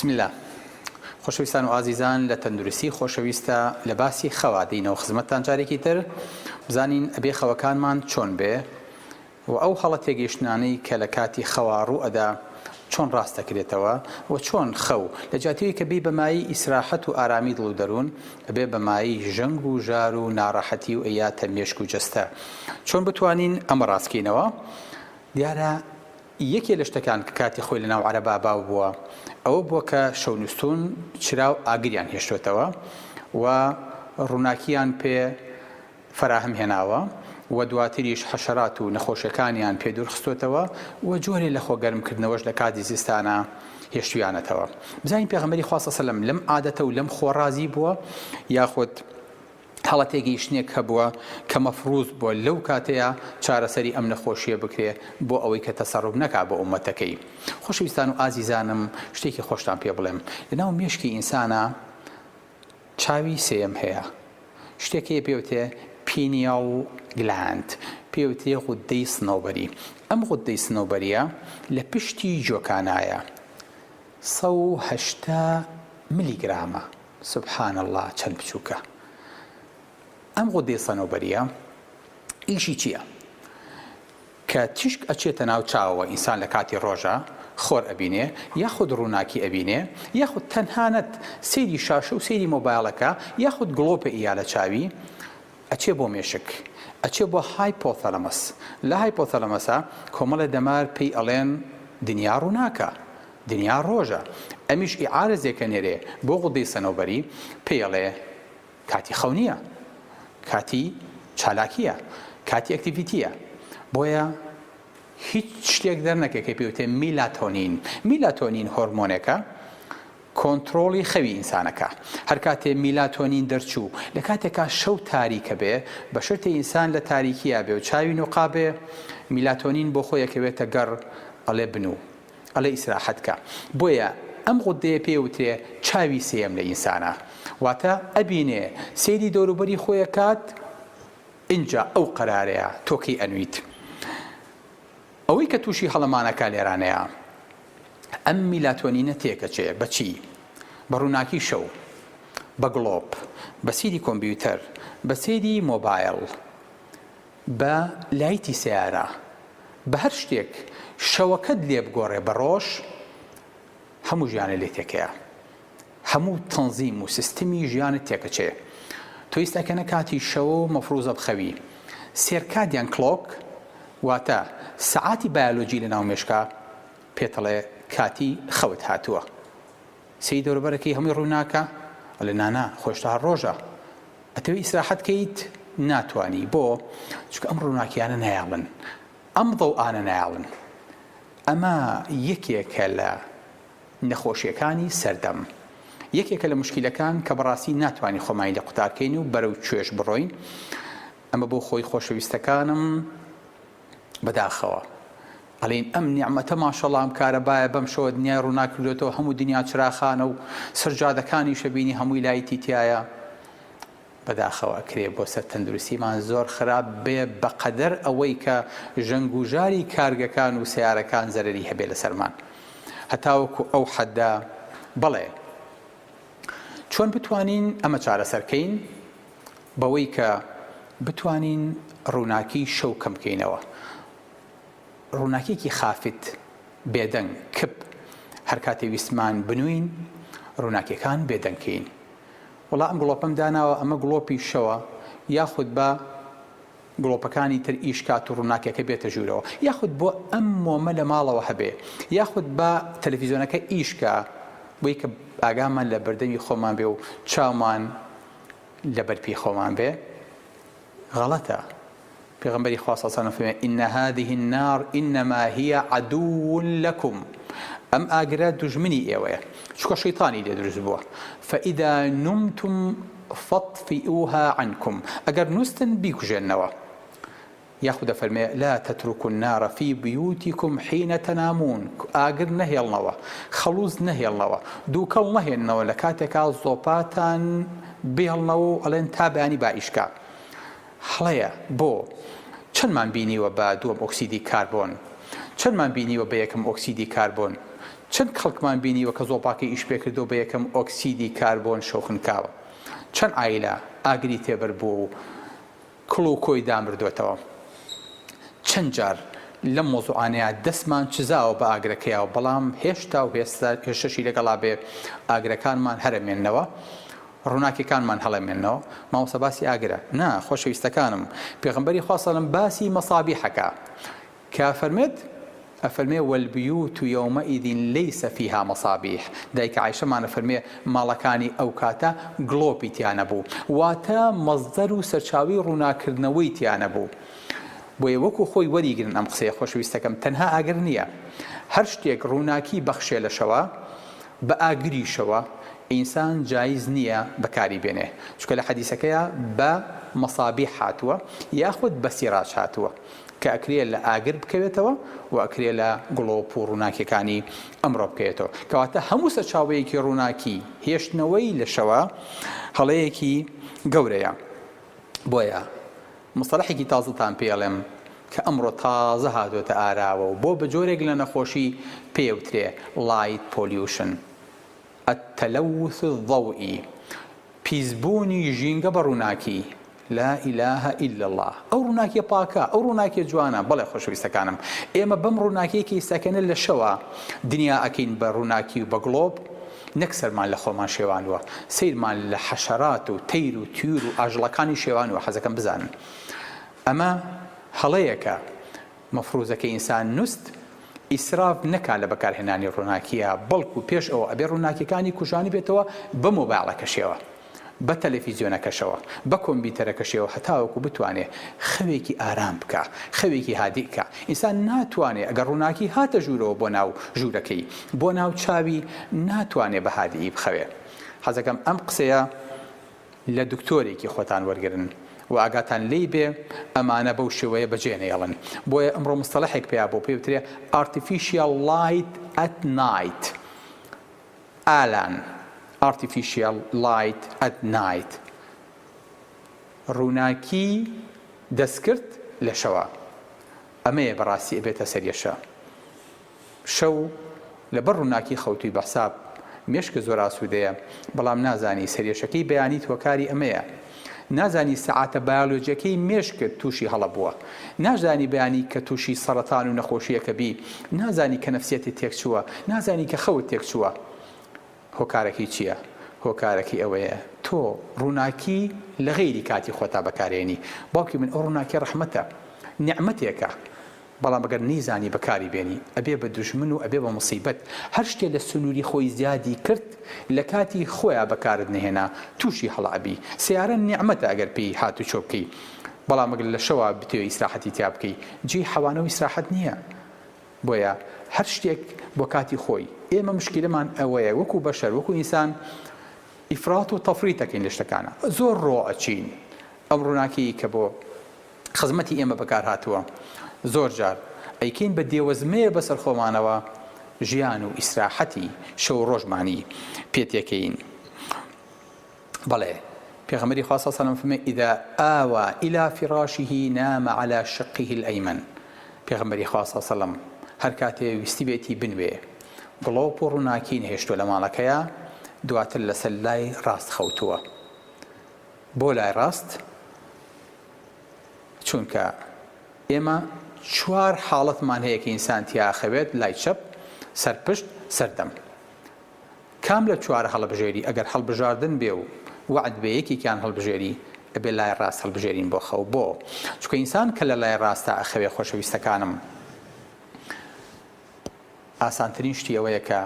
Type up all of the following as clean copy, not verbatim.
بسم اللە خۆشەویستان و ئازیزان لە تەندروستی خۆشەویستە لە باسی خەوا دێینەوە خزمەتتان جارێکی تر بزانین ئەبێ خەوەکانمان چۆن بێ و ئەو هەڵە تێگەیشتنانەی کە لە کاتی خەوا ڕوو ئەدا چۆن ڕاست دەکرێتەوە و چۆن خەو لە جیاتیەوەی کە بێی بە مایەی ئیسراحەت و ئارامی دڵ و دەروون ئەبێ بە مایەی ژەنگ و ژار و ناڕەحەتی و ئەیاتە مێشک و جەستە چۆن بتوانین ئەمە ڕاست کەینەوە دیارە یەکێ لە شتەکان کە کاتی خۆی لە ناو عەرەبا باو بووە ئەوە بووە کە شەونوستوون چرا و ئاگریان هێشتۆتەوە و ڕووناکییان پێ فەراهەم هێناوە و دواتریش حەشەرات و نەخۆشیەکانیان پێ دوور خستۆتەوە و جۆرێ لە خۆ گەرم کردنەوەش لە کاتی زستانا هێشتویانەتەوە. بزانین پێغەمبەری خوا صلی اللە علیە و سلم لەم عادەتە و لەم خۆ ڕازی بووە یاخود هەڵە تێگەیشتنێک هەبووە کە مەفروز بووە لەو کاتەیا چارەسەری ئەم نەخۆشیە بکرێ بۆ ئەوەی کە تەسەروب نەکا بۆ ئوممەتەکەی. خۆشەویستان و ئازیزانم شتێکی خۆشتان پێ بڵێم لەناو مێشکی ئینسانا چاوی سێیەم هەیە شتێک هەیە پێوتێ Pineal Gland پێوترێ غوددەی سنەوبەری ئەم غوددەی سنەوبەریە لە پشتی جۆکانایە 180 ملیگرامە سبحان اللە چەند بچووکە ئەم غودەی سەنۆبەریە ئیشی چییە؟ کە تیشک ئەچێتە ناو چاوەوە ئینسان لە کاتی ڕۆژا خۆر ئەبینێ یاخود ڕووناکی ئەبینێ یاخود تەنهانەت سەیری شاشە و سەیری مۆبایڵەکە یاخود گڵۆپێ ئیا لە چاوی ئەچێ بۆ مێشک ئەچێ بۆ hypothalamus لە hypothalamus ا کۆمەڵێ دەمار پێی ئەڵێن دنیا ڕووناکە دنیا ڕۆژە ئەمیش ئیعارزێکە نێرێ بۆ غودەی سەنەوبەری پێی ئەڵێ کاتی خەو نییە کاتی چالاکییە کاتی activity یە بۆیە هیچ شتێک دەرنەکە کە پێوتێ میلاتۆنین میلاتۆنین هۆرمۆنێکە کۆنترۆڵی خەوی ئینسانەکە هەر کاتێ میلاتۆنین دەرچوو لە کاتێکا شەو تاریکە بێ بە شەرتێ ئینسان لە تاریکیا بێ و چاوی نوقا بێ میلاتۆنین بۆ خۆی ئەکەوێتە گەڕ ئەڵێ بنوو ئەڵێ ئیسراحەت کە بۆیە ئەم غودەیە پێ وترێ چاوی سێیەم لە ئینسانا واتە ئەبینێ سەیری دەوروبەری خۆی ئەکات ئینجا ئەو قەرارەیە تۆ کەی ئەنویت ئەوەی کە تووشی هەڵەمانەکا لێرانەیە ئەم میلاتۆنینە تێکەچێ بە چی؟ بە ڕووناکی شەو، بە گڵۆپ، بە سەیری کۆمبیوتەر، بە سەیری مۆبایڵ، بە لایتی سەیارە، بە هەر شتێک شەوەکەت لێ بگۆڕێ بە ڕۆژ، هەموو ژیانت لێ تێکەیە. هەموو تەنزیم و سیستمی ژیانت تێکەچێ. تۆ ئیستا کە نە کاتی شەوە و مەفروزە بخەوی. circadian clock واتە سەعاتی بایۆلۆجی لەناو مێشکا پێتەڵێ کاتی خەوت هاتووە. سەیری دەوروبەرەکەی هەمووی ڕووناکە؟ ئەڵێ نانا خۆ هێشتا هەر ڕۆژە. ئەتەوێ ئیسراحەت کەیت؟ ناتوانی. بۆ؟ چونکە ئەم ڕووناکیانە نایەڵن. ئەم ضەوئانە نایەڵن. ئەمە یەکێکە لە نەخۆشیەکانی سەردەم. یەکێکە لە موشکیلەکان کە بەڕاستی ناتوانین خۆمانی لێ قوتار کەین و بەرەو کوێش بڕۆین. ئەمە بۆ خۆی خۆشەویستەکانم بەداخەوە. ئەڵێین ئەم نیعمەتە ماشەڵا ئەم کارەبایە بەم شەوە دنیای ڕووناک کردۆتەوە هەموو دنیا چراخانە و سەر جادەکانیش ئەبینی هەمووی لایتی تیایە. بەداخەوە ئەکرێ بۆ سەر تەندروستیمان زۆر خراپ بێ بەقەدەر ئەوەی کە ژەنگ و ژاری کارگەکان و سەیارەکان زەرەری هەبێ لەسەرمان هەتاوەکو ئەو حەدە بەڵێ چۆن بتوانین ئەمە چارەسەر کەین بەوەی کە بتوانین ڕووناکی شەو کەم بکەینەوە ڕووناکیەکی خافت بێدەنگ کپ هەرکاتێ ویستمان بنوین ڕووناکیەکان بێدەنگ کەین وەڵا ئەم گڵۆپەم داناوە ئەمە گڵۆپی شەوە یاخود با گڵۆپەکانی تر ئیش کات و ڕووناکیەکە بێتە ژوورەوە یاخود بۆ ئەم مۆمە لە ماڵەوە هەبێ یاخود با تەلەفیزیۆنەکە ئیش کا بۆی کە ئاگامان لە بەردەمی خۆمان بێ و چاومان لە بەرپی خۆمان بێ غەڵەتە پێغەمبەری خوا صلی اللە علیه و سلم فەرمووی، ان هذه النار انما هی عدو لکم، ئەم ئاگرە دوژمنی ئێوەیە، چونکە شەیتانی لێ دروست بووە، فاذا نمتم فاطفئوها عنکم، ئەگەر نوستن بیکوژێننەوە. یاخود دەفەرمێ، لا تترکوا النار فی بیوتکم حین تنامون، ئاگر نەهێڵنەوە، خەڵوز نەهێڵنەوە، دووکەڵ نەهێننەوە لە کاتێکا زۆپاتان بهێڵنەوە و ئەڵێن تا بەیانی با ئیش کا. هەڵەیە بۆ؟ چەندمان بینیوە بە دووەم ئۆکسیدی کاربۆن؟ چەندمان بینیوە بە یەکەم ئۆکسیدی کاربۆن؟ چەند خەڵکمان بینیوە کە زۆپاکەی ئیش پێکردووە بە یەکەم ئۆکسیدی کاربۆن شەوخنکاوە. چەند عایلە ئاگری تێبەربووە و کڵ و کۆی دامردۆتەوە. چەند جار لەم مەوزوعانەیا دەستمان چزاوە بە ئاگرەکەیا و بەڵام هێشتا و هێشتەشی لەگەڵا بێ ئاگرەکانمان هەر ئەمێننەوە. ڕووناکیەکانمان هەڵەمێننەوە. مامۆستا باسی ئاگرە. نا خۆشەویستەکانم پێغەمبەری خوا صلی اللە باسی مەصابیحەکا. کە ئەفەرمێت، ئەفەرمێ، والبیوت یومئذ لیس فیها مصابیح، دایکە عایشەمان ئەفەرمێ، ماڵەکانی ئەو کاتە گڵۆپی تیا نەبوو، واتە مەسدەر و سەرچاوەی ڕووناککردنەوەی تیا نەبوو. بۆیە وەکو خۆی وەریگرن ئەم قسەیە خۆشەویستەکەم، تەنها ئاگر نییە، هەر شتێک ڕووناکی بەخشێ لە شەوا، بە ئاگریشەوە، ئینسان جایز نییە بەکاری بێنێ، چونکە لە حەدیسەکەیا بە مصابیح هاتووە، یاخود بە سیراج هاتووە. کە ئەکرێ لە ئاگر بکەوێتەوە و ئەکرێ لە گڵۆپ و ڕووناکیەکانی ئەمڕۆ بکەوێتەوە. کەواتە هەموو سەرچاوەیەکی ڕووناکی هێشتنەوەی لە شەوا هەڵەیەکی گەورەیە. بۆیە مستەڵەحێکی تازەتان پێ ئەڵێم کە ئەمڕۆ تازە هاتۆتە ئاراوە و بۆ بە جۆرێک لە نەخۆشی پێ ئەوترێ light pollution، التلوث الضوئی، پیسبوونی ژینگە بە ڕووناکی، لا الە الا اللە، ئەو ڕووناکیە پاکە، ئەو ڕووناکیە جوانە، بەڵێ خۆشەویستەکانم ئێمە بەم ڕووناکیەی کە ئیستاکەنە لە شەوا دنیا ئەکەین بە ڕووناکی و بە گڵۆپ نەک سەرمان لە خۆمان شێوانوە سەیرمان لە حەشەرات و تەیر و تیور و ئاژڵەکانی شێوانوە حەزەکەم بزانن ئەمە هەڵەیەکە مەفروزە کە ئینسان نوست ئیسراف نەکا لە بەکارهێنانی ڕووناکییا بەڵکو پێش ئەوە ئەبێ ڕووناکیەکانی کوژانبێتەوە بە مۆبایڵەکەشیەوە بە تەلەفیزیۆنەکەشەوە بە کۆمبیوتەرەکەشیەوە هەتاوەکو بتوانێ خەوێکی ئارام بکا خەوێکی هادیء کا ئینسان ناتوانێ ئەگەر ڕووناکی هاتە ژوورەوە بۆ ناو ژوورەکەی بۆ ناو چاوی ناتوانێ بە هادیئی بخەوێ حەزەکەم ئەم قسەیە لە دکتۆرێکی خۆتان وەرگرن و ئاگاتان لێی بێ ئەمانە بەو شێوەیە بەجێ نەیەڵن بۆیە ئەمڕۆ مستەڵەحێک پەیا بووە پێی وترێ Artificial Light at Night ئالان Artificial Light at Night ڕووناکی دەستکرد لە شەوا ئەمەیە بەڕاستی ئەبێتە سەریەشە. شەو لەبەر ڕووناکی خەوتووی بەحساب مێشکت زۆر ئاسوودەیە، بەڵام نازانی سەرێشەکەی بەیانیت هۆکاری ئەمەیە. نازانی سەعاتە بایۆلۆجیەکەی مێشکت تووشی هەڵە بووە. ناشزانی بەیانی کە تووشی سەڕەتان و نەخۆشییەکە بی، نازانی کە نەفسیەتت تێکچووە، نازانی کە خەوت تێکچووە. هۆکارەکەی چییە؟ هۆکارەکەی ئەوەیە تۆ ڕووناکی لە غەیری کاتی خۆتا بەکارێنی. باوکی من ئەو ڕووناکیە ڕەحمەتە، نیعمەتێکە. بەڵام ئەگەر نەیزانی بەکاری بێنی ئەبێ بە دوژمن و ئەبێ بە موسیبەت، هەر شتێ لە سنوری خۆی زیادی کرد لە کاتی خۆیا بەکارت نەهێنا توشی هەڵە ئەبی، سەیارە نیعمەتە ئەگەر پێی هاتوچۆ بکەی بەڵام ئەگەر لە شەوا بتەوێ ئیسراحەتی تیا بکەی جێی حەوانەوە ئیسراحەت نیە بۆیە هەر شتێک بۆ کاتی خۆی ئێمە مشکیلەمان ئەوەیە وەکو بەشەر وەکو ئینسان ئیفرات و تەفریت ئەکەین لە شتەکانا زۆر ڕۆ ئەچین ئەم ڕووناکیەی کە بۆ خزمەتی ئێمە بەکار هاتووە زۆر جار ئەیکەین بە دێوەزمەیە بەسەر خۆمانەوە ژیان و ئیسراحەتی شەو و ڕۆژمانی پێ تێکەین بەڵێ پێغەمبەری خوا صلی الله علیه و سلم فەرمی اذا آوى الى فراشه نام على شقه الایمن پێغەمبەری خوا صلی الله علیه و سلم هەر کاتێ ویستی بێتی بنوێ گڵۆپ و ڕووناکی نەهێشتووە لە ماڵەکەیا دواتر لەسەر لای ڕاست خەوتووە بۆ لای ڕاست چونکە ئێمە چوار حاڵەتمان هەیە کە ئینسان تیا ئەخەوێت، لای چەپ، سەر پشت، سەر دەم. کام لە چوارە هەڵبژێری؟ ئەگەر هەڵبژاردن بێ و وەعد بێ یەکێکیان هەڵبژێری، ئەبێ لای ڕاست هەڵبژێرین بۆ خەو. بۆ؟ چونکە ئینسان کە لە لای ڕاستا ئەخەوێ خۆشەویستەکانم، ئاسانترین شتی ئەوەیە کە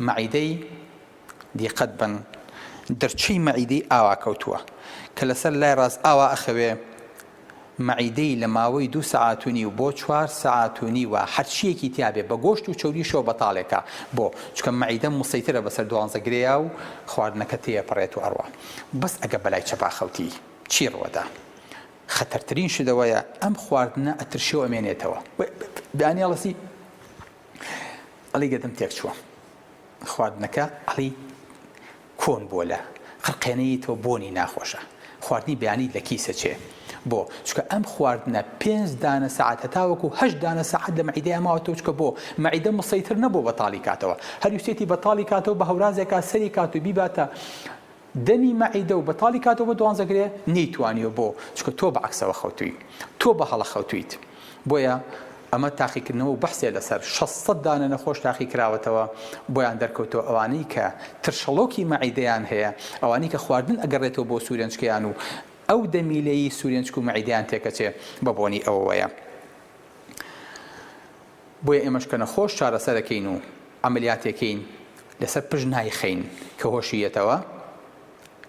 مەعیدەی دیقەت بن دەرچەی مەعیدەی ئاوا کەوتووە کە لەسەر لای ڕاست ئاوا ئەخەوێ مەعیدەی لە ماوەی دوو سەعات و نیو بۆ چوار سەعات و نیوە هەرچیەکی تیابێ بە گۆشت و چەوریشەوە بەتاڵێکە بۆ چونکە مەعیدە موسەیترە بەسەر دوانزە گرێیا و خواردنەکە تێیەپەڕێت و ئەڕوا بەس ئەگە بەلای چەپا خەوتی چی ڕوەدا خەتەرترین شت ئەوەیە ئەم خواردنە ئەترشێ و ئەمێنێتەوە بەیانی ئەڵێسی ئەڵی گەدەم تێکچووە خواردنەکە ئەڵی کۆن بووە لە قرقێنەی تۆ بۆنی ناخۆشە خواردنی بەیانیت لە کیسە چێ. بۆ؟ چونکە ئەم خواردنە پێنج دانە سەعات هەتاوەکو هەشت دانە سەعات لە مەعیدەیا ماوەتەوە چونکە بۆ؟ مەعیدە مسەیتر نەبووە بەتاڵی کاتەوە هەر ویستێتی بەتاڵی کاتەوە بە هەورازێکا سەری کات و بیباتە دەمی مەعیدە و بەتاڵی کاتەوە بۆ دوانزەگرێ نەیتوانیوە بۆ؟ چونکە تۆ بە عەکسەوە خەوتووی تۆ بە هەڵە خەوتوویت بۆیە ئەمە تاقیکردنەوە و بەحسێ لەسەر 600 دانە نەخۆش تاقی کراوەتەوە بۆیان دەرکەوتەوە ئەوانەی کە ترشەڵۆکی مەعیدەیان هەیە ئەوانەی کە خواردن ئەگەڕێتەوە بۆ سورێنچکەیان و ئەو دەمیلەی سورێنچک و مەعیدەیان تێکەچێ بە بۆنی ئەوەوەیە. بۆیە ئێمەش کە نەخۆش چارەسەرەکەین و عەمەلیاتێکەین لەسەر پشت نایخەین کە هۆشی یەتەوە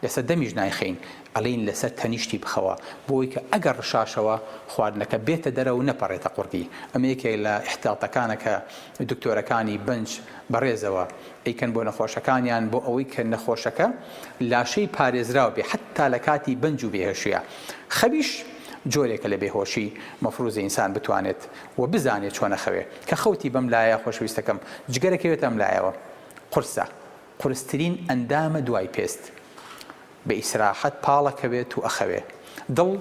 لەسەر دەمیش نایخەین ئەڵێین لەسەر تەنیشتی بخەوە بۆی کە ئەگەر ڕشاشەوە خواردنەکە بێتە دەرەوە و نەپەڕێتە قوڕگی ئەمە یەکێک لە ئیحتیاتەکانە کە دکتۆرەکانی بەنج بەڕێزەوە ئەیکەن بۆ نەخۆشەکانیان بۆ ئەوەی کە نەخۆشەکە لاشەی پارێزراو بێ حەتتا لە کاتی بەنج و بێهۆشییا. خەویش جۆرێکە لە بێهۆشی مەفروزە ئینسان بتوانێت و بزانێ چۆن ئەخەوێ. کە خەوتی بەم لایە خۆشەویستەکەم جگەرە کەوێتە ئەم لایەوە قورسە. قورسترین ئەندامە دوای پێست. بە ئیسراحەت پاڵەکەوێت و ئەخەوێ. دڵ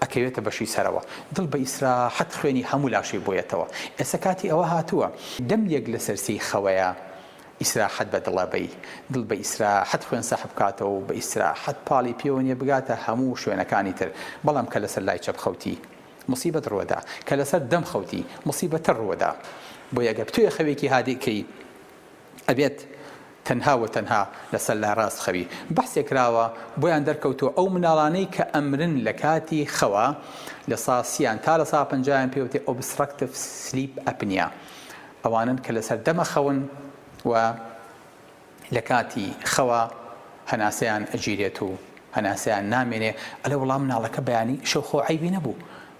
ئەکەوێتە بەشی سەرەوە. دڵ بە ئیسراحەت خوێنی هەموو لاشەی بۆیەتەوە. ئێستا کاتی ئەوە هاتووە دەم یەک لەسەر سێی خەوەیە ئیسراحەت بە دڵە بەی. دڵ بە ئیسراحەت خوێن سەحب کاتەوە و بە ئیسراحەت پاڵی پێوە نیە بگاتە هەموو شوێنەکانی تر. بەڵام کە لەسەر لای چەپ خەوتی موسیبەت ڕووەدا. کە لەسەر دەم خەوتی موسیبەتر ڕووەدا. بۆیە گەر بتەوێ خەوێکی هادیء کەی ئەبێت تەنها و تەنها لەسەر لای ڕاست خەوی. بەحسێک کراوە بۆیان دەرکەوتووە ئەو مناڵانەی کە ئەمرن لە کاتی خەوا لە سا سیان تا لە سا پەنجایان پێ وتێ Obstructive Sleep Apnea ئەوانەن کە لەسەر دەم ئەخەون و لە کاتی خەوا هەناسەیان ئەگیرێت و هەناسەیان نامێنێ ئەلێ وەڵا مناڵەکە بەیانی شەو خۆ عەیبی نەبوو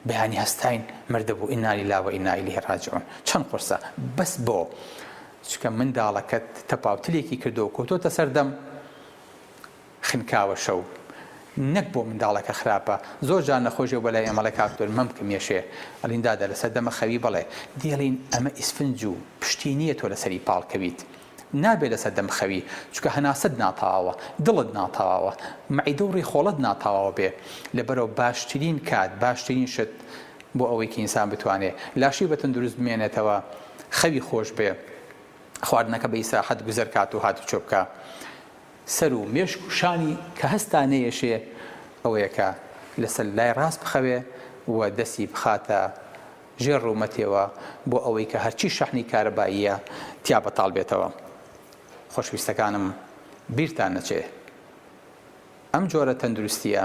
بەیانی هەستاین مردبوو انا للە و انا الیه راجعون چەند قورسە بەس بۆ چونکە منداڵەکەت تەپاوتلێکی کردووە و کەوتۆتە سەر دەم خنکاوە شەو نەک بۆ منداڵەکە خراپە زۆر جار نەخۆش یەو بەلای ئێمەڵێ کاک دکتۆر مەمکم یەشێ ئەڵین دادە لەسەر دەمە خەوی بەڵێ دیڵین ئەمە ئیسفنج و پشتی نییە تۆ لەسەری پاڵ کەویت نابێ لەسەر دەم خەوی چونکە هەناسەت ناتەواوە دڵت ناتەواوە مەعیدە و ڕیخۆڵەت ناتەواوە بێ لەبەرەوە باشترین کات باشترین شت بۆ ئەوەی کە ئینسان بتوانێ لاشەی بە تەندروست بمێنێتەوە خەوی خۆش بێ خواردنەکە بە ئیسراحەت گوزەر کات و هاتوچۆ بکا سەر و مێشک و شانی کە هەستا نەیەشێ ئەوەیە کە لەسەر لای ڕاست بخەوێ و دەستی بخاتە ژێر ڕوومەتێوە بۆ ئەوەی کە هەرچی شەحنی کارەباییە تیا بەتاڵ بێتەوە خۆشویستەکانم بیرتان نەچێ ئەم جۆرە تەندروستیە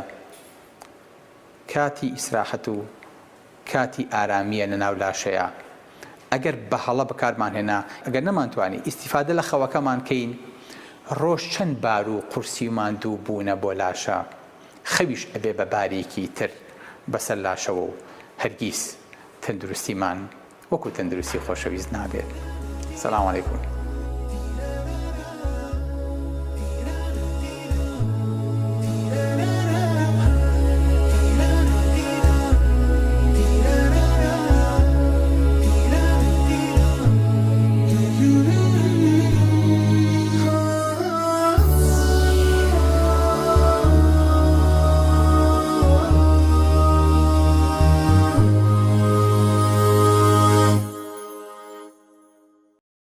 کاتی ئیسراحەت و کاتی ئارامییە لە ناو لاشەیا ئەگەر بە هەڵە بەکارمان هێنا ئەگەر نەمانتوانی ئیستیفادە لە خەوەکەمان کەین ڕۆژ چەند بار و قورسی و ماندوو بوونە بۆ لاشە خەویش ئەبێ بە بارێکی تر بەسەر لاشەوە و هەرگیز تەندروستیمان وەکو تەندروستی خۆشەویست نابێت. سلام علیکم.